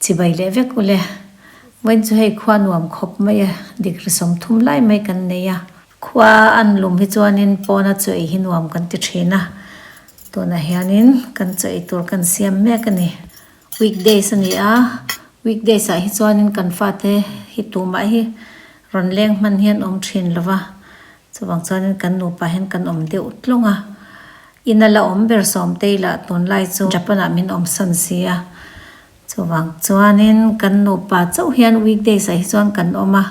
Chibai leh vek ule. Vawiin chu hei khua nuam khawp mai a, degree 30 lai mai kan nei a. Khua an lum hi chuanin pawna chaw ei hi nuam kan ti thin a, tunah hianin kan chaw ei tur kan siam mek a ni. Weekdays a ni a, weekdays ah hi chuanin kan fate hi tumah hi rawn leng hman hian awm thin lo va, chuvang chuanin kan nupa hian kan awm deuh tlawng a. Ina la awm ber Sawmtei lah tunlai chu Japan ah min awm san si a, chuvang chuanin kan nupa chauh hian weekdays ah hi chuan kan awm a,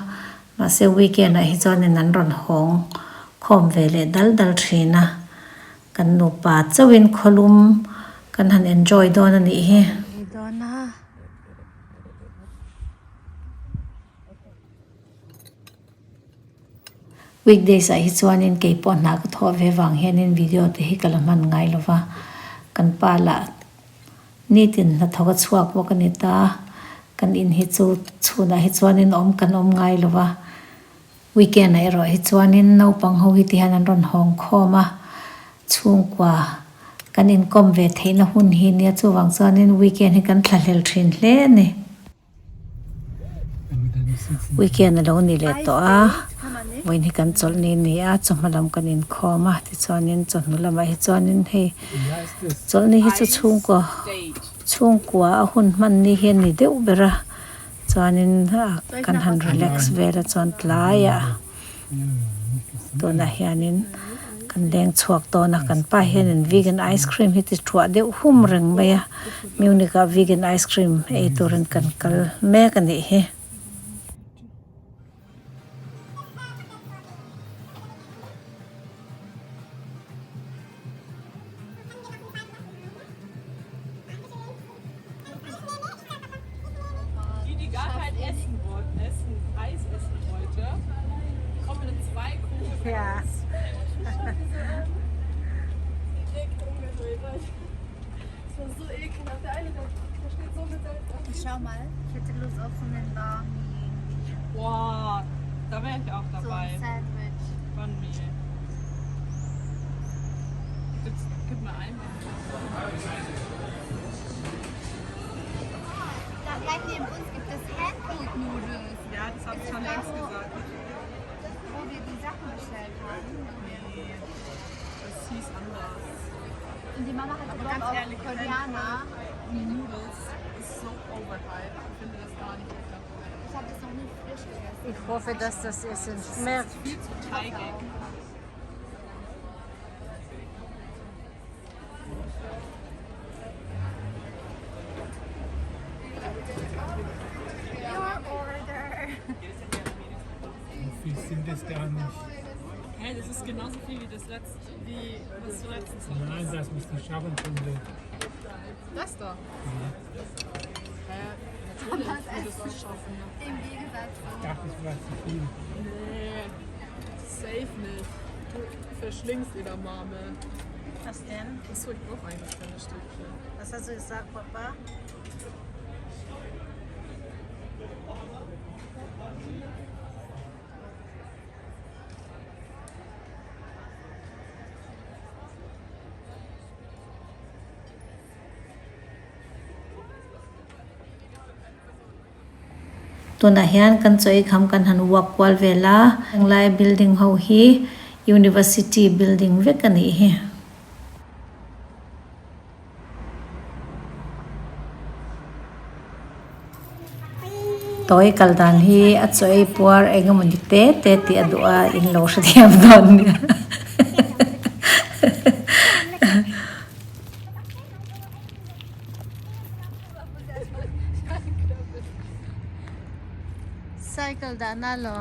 mahse weekend ah hi chuanin an rawn hawng khawm ve leh dal dal thin a. Kan nupa chauhin khawlum kan han enjoy dawn a nih hi. Weekdays ah hi chuanin kei pawh hna ka thawh ve vang hianin video te hi ka la hman ngai lo va, kan pa lah nitin hnathawk a chhuak bawk a ni ta, kan in hi chu chhunah hi chuanin awm kan awm ngai lo va. Weekend ah erawh hi chuanin naupang ho hi tihian an rawn hawng khawm a, chhungkua kan inkawm ve theihna hun hi nia chuvang chuanin weekend hi kan thlahlel thin hle a ni. Weekend a lo ni leh tawh a, vawiin hi kan chawlh ni ni a, chawhma lam kan inkhawm a, tichuanin chawhnu lamah hi chuanin hei chawlhni hi chu chhungkua chhungkua a hun hman ni hi a ni deuh ber a. Chuanin kan han relax vel a chuan tlaiah tunah hianin kan leng chhuak dawn a kan pa hianin vegan ice cream hi ti thuah deuh hum reng mai a Munich ah vegan ice cream ei turin kan kal mek a nih hi. Schau mal, ich hätte Lust auf so einen Banh Mi. Boah, da wäre ich auch So dabei. ein Sandwich. Banh Mi. Gibt's, gib mir einmal. Da gleich neben uns gibt es Handcooked Noodles. Ja, das habe ich Ist schon es da, längst wo, gesagt. wo wir die Sachen bestellt haben? Nee, das hieß anders. Und die Mama hatte Aber Bock ganz auf ehrlich, Koreaner. Noodles ist so overhyped. Ich finde das gar nicht lecker. Ich habe das noch nie frisch gegessen. Ich hoffe, dass das Essen schmeckt. Viel zu teigig. Your order. Wie viel sind das gar nicht? Hey, das ist genauso viel wie das letzte, wie was du letztens Nein, hattest. das muss nicht schaffen, Kunde. Das da? Hä? Natürlich würde das schaffen. Im Gegensatz Ich zu. dachte, es war zu viel. Nee, safe nicht. Du verschlingst Edamame. Was denn? Achso, ich brauche eigentlich keine Stückchen. Was hast du gesagt, Papa? Tunah hian kan chaw ei kham kan han walk kual vel a, henglai building ho hi university building vek a nih hi. Tawi kal dan hi a chaw ei puar eng emawni te te tih a duh a in lo hrethiam dawn nia. Cycle dahna lo.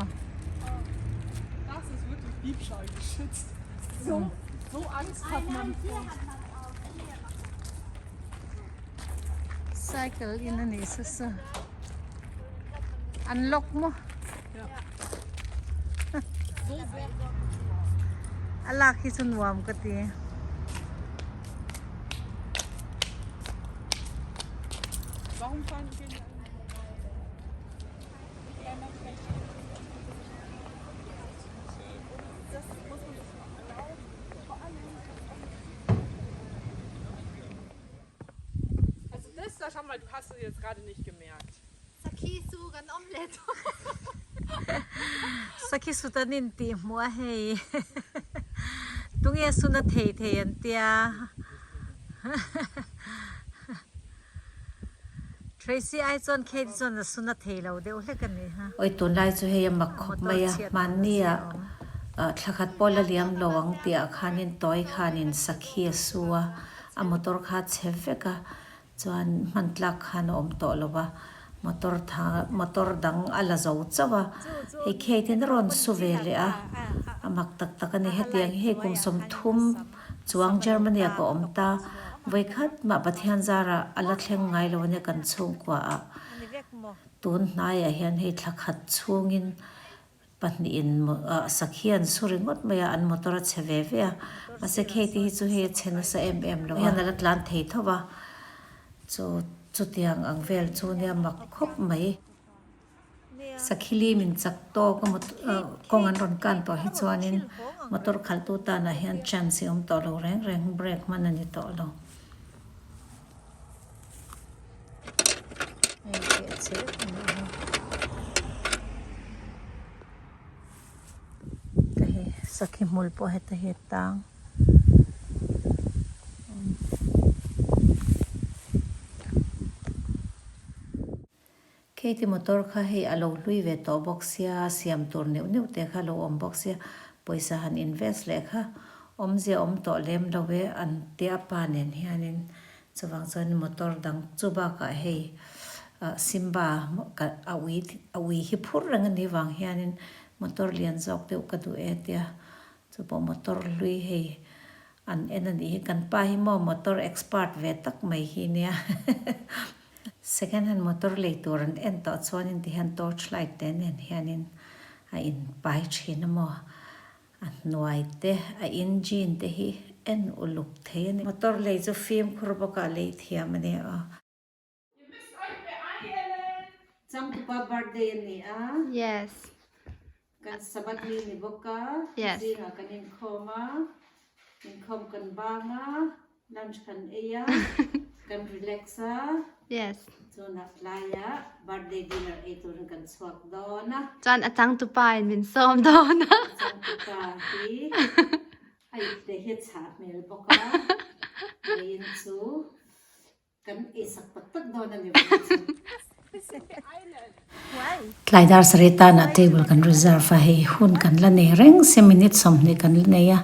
Das ist wirklich Diebstahl geschützt. So, so Angst hat man vor. Cycle in a ni sa sa. An lock maw? Ja. So sehr. A lak hi chu nuam ka ti. Warum fahren gehen wir Also das Da, schau mal, du hast es jetzt gerade nicht gemerkt. Sakhi su kan awm leh tawh. Sakhi sut an intih hmuh a hei. Tunge suna thei thei an tia. Tracy ai chuan Kate chuan a suna thei lo deuh hlek a ni ha. Oi tunlai chu hei a mak khawp mai a, hmanni ah thla khat pawh la liam lo ang tih ah khanin tawi khanin sakhi a su a, a motor kha a chhe vek a, chuan hman tlak khan a awm tawh lo va, motor tha motor dang a la zo chauh a, hei Kate in a rawn su ve leh a, a mak tak tak a ni hetiang hi hei kum sawmthum chuang Germany ah ka awm ta, vawikhat mah Pathian zarah a la thleng ngai lo ania kan chhungkua ah tun hnaiah hian hei thla khat chhungin Pahnihin sakhi an su ringawt mai a, an motor a chhe ve ve a, mahse Kate hi chu hei a chhe nasa em em lo hian a la tlan thei tho va, chu chutiang ang vel chu nia mak khawp mai. Sakhi lim in chak tawk a kawng an rawn kan tawh hi chuanin motor khalhtu tanah hian chance hi awm tawh lo reng reng, brake hman a ni tawh lo. Sakhi hmul pawh heta hi a tang. Keiti motor kha hei a lo hlui ve tawh bawk sia, siam tur neuh neuh te kha a lo awm bawk sia, pawisa han invest leh kha awmzia awm tawh lem lo e an tia pa nen hianin chuvang chuan motor dang chu bakah hei Simba a ui a ui hi phur reng a nih vang hianin motor lian zawk deuh ka duh e tia chupawh motor hlui hei An en a nih hi kan pa hi maw motor expert ve tak mai hi nia second hand motor lei tur an en tawh chuanin ti hian torch light te nen hianin a in pai thin a maw a hnuai te a engine te hi en uluk thei a ni motor lei chu fimkhur bawk ah lei thiam a ni aw. Changtupa birthday a ni a. Yes. Kan Sabbath ni ni bawk a. Yes. Zingah kan inkhawm a. Inkhawm kan bang a. Lunch kan ei a. Kan relax a. Yes. Chunah tlaiah birthday dinner ei turin kan chhuak dawn a. Chuan a changtupa in min sawm dawn a. Changtupa hi a ipte hi a chhah hmel bawk a. Vawiin chu Kan eisak tak tak dawn a ni vang chu. Tlai dar sarih tanah table kan reserve a, hei hun kan la nei reng se minute 20 kan la nei a,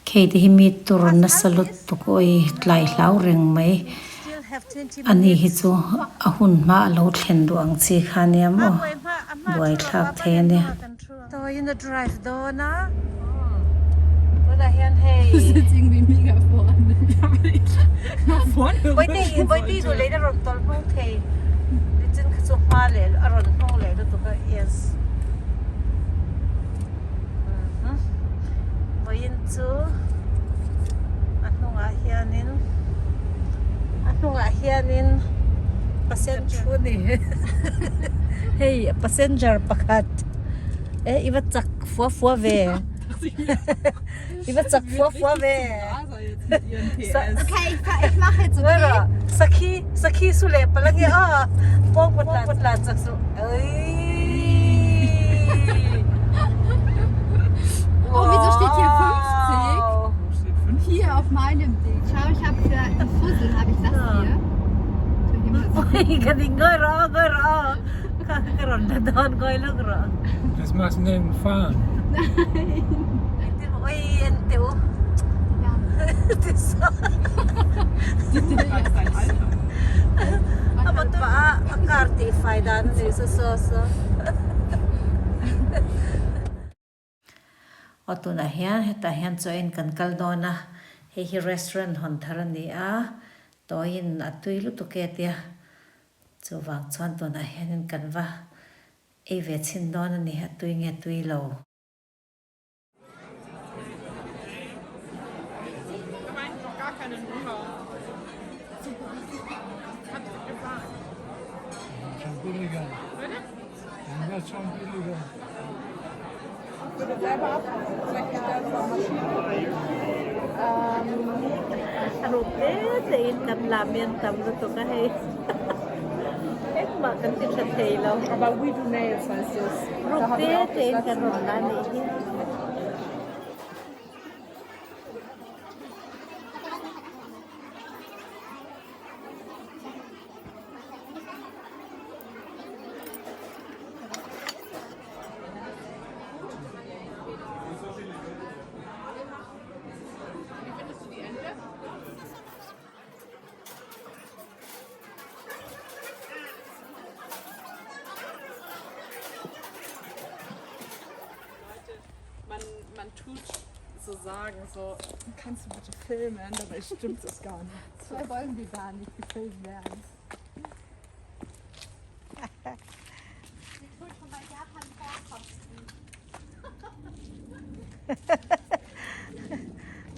Kate hi mi tur nasa lutuk awi tlai hlau reng mai a ni hi chu a hun hma a lo thlen duh ang chi kha nia maw buaithlak thei a nia. Tawiin a drive dawn a, tunah hian hei Vawitin duh leh in a rawn tawlh hnung thei nichin kha chu hma leh a rawn hnung leh lutuk a yes Vawiin chu a hnungah hianin a hnungah hianin passenger hei passenger pakhat. E i va chak fua fua ve i va chak fua fua ve Okay, ich mache jetzt okay. Sakhi sakhi su le palange a pawng patla patla chak su Oh, wieso steht hier 50? Hier auf meinem Ding. Schau, ich habe für einen Fussel habe ich das hier. Oi, ka ding ngoi ro ngoi ro. Ka ka rawn la dawn ngawi lawk rawh. Das machst du im Fahren. Engtin maw oi en teh u. Ti saw. A motor a a car tih fai dan a ni saw saw saw. Aw tunah hian hetah hian chaw in kan kal dawn a, hei hi restaurant hawn thar a ni a, tawiin a tui lutuk e tia chuvang chuan tunah hianin kan va ei ve chhin dawn a ni, a tui nge tui lo. A ruk te te in kan lam hi an tam lutuk a hei. Engmah kan ti tha thei lo. Aber We Do Nails heißt es. Ruk Da habe te ich auch te das in kan letzte rawn Mal la nih hi. Leute, man, man tut so sagen, so, kannst du bitte filmen, dabei stimmt es gar nicht. Zwei wollen wir gar nicht gefilmt werden. Wir tun schon bei Japan Vorkosten.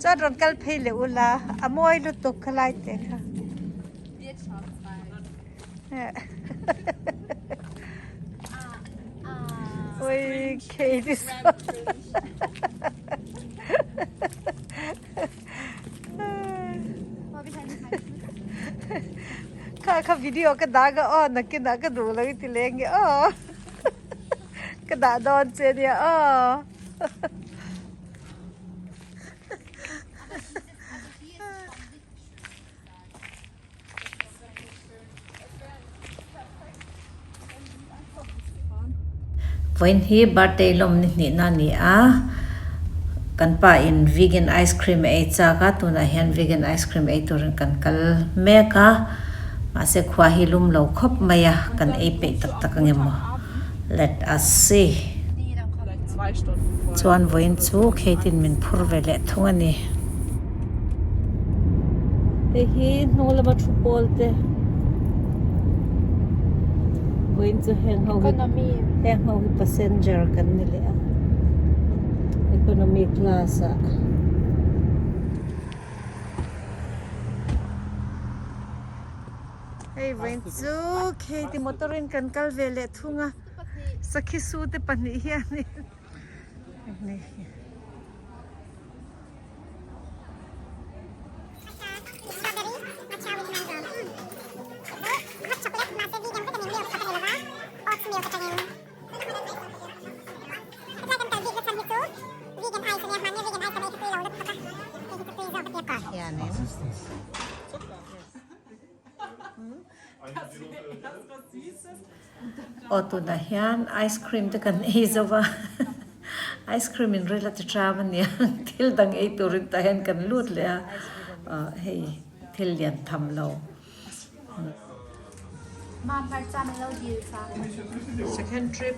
Chuan rawn kal phei leh ula a mawi lutuk khalai te kha. Ui Katie saw. Kha kha video ka dah ka aw nakinah ka duh lo i ti leng nge aw ka dah dawn che nia aw. Vawiin hi birthday lawm ni hnihna a ni a, kan pa in vegan ice cream a ei chak a, tunah hian vegan ice cream ei turin kan kal mek a, mahse khua hi lum lo khawp mai a, kan ei peih tak tak ang emaw let us see. Chuan vawiin chu Kate-in min phur ve leh thung a ni. Hei hi hnung lama thu pawl te vawiin chu heng ho hi heng ho hi passenger kan ni leh a economy class ah. Hei vawiin chu Kate motor in kan kal ve leh thung a. Sakhi su te pahnih hianin Aw tunah hian ice cream te kan ei zo va ice cream in ril a ti tram a nia thil dang ei turin tah hian kan lut leh a hei thil lian tham lo. Second trip.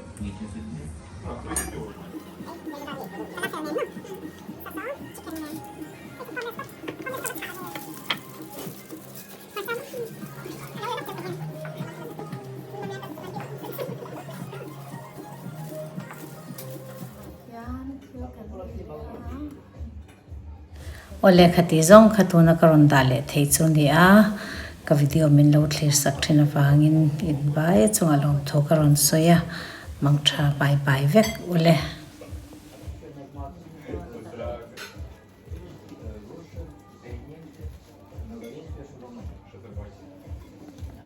Aw lehkha tih zawng kha tuna ka rawn dah leh thei chu ni a, ka video min lo thlir sak thin avangin in vai chungah lawmthu ka rawn sawi a, mangtha bai bai vek ule.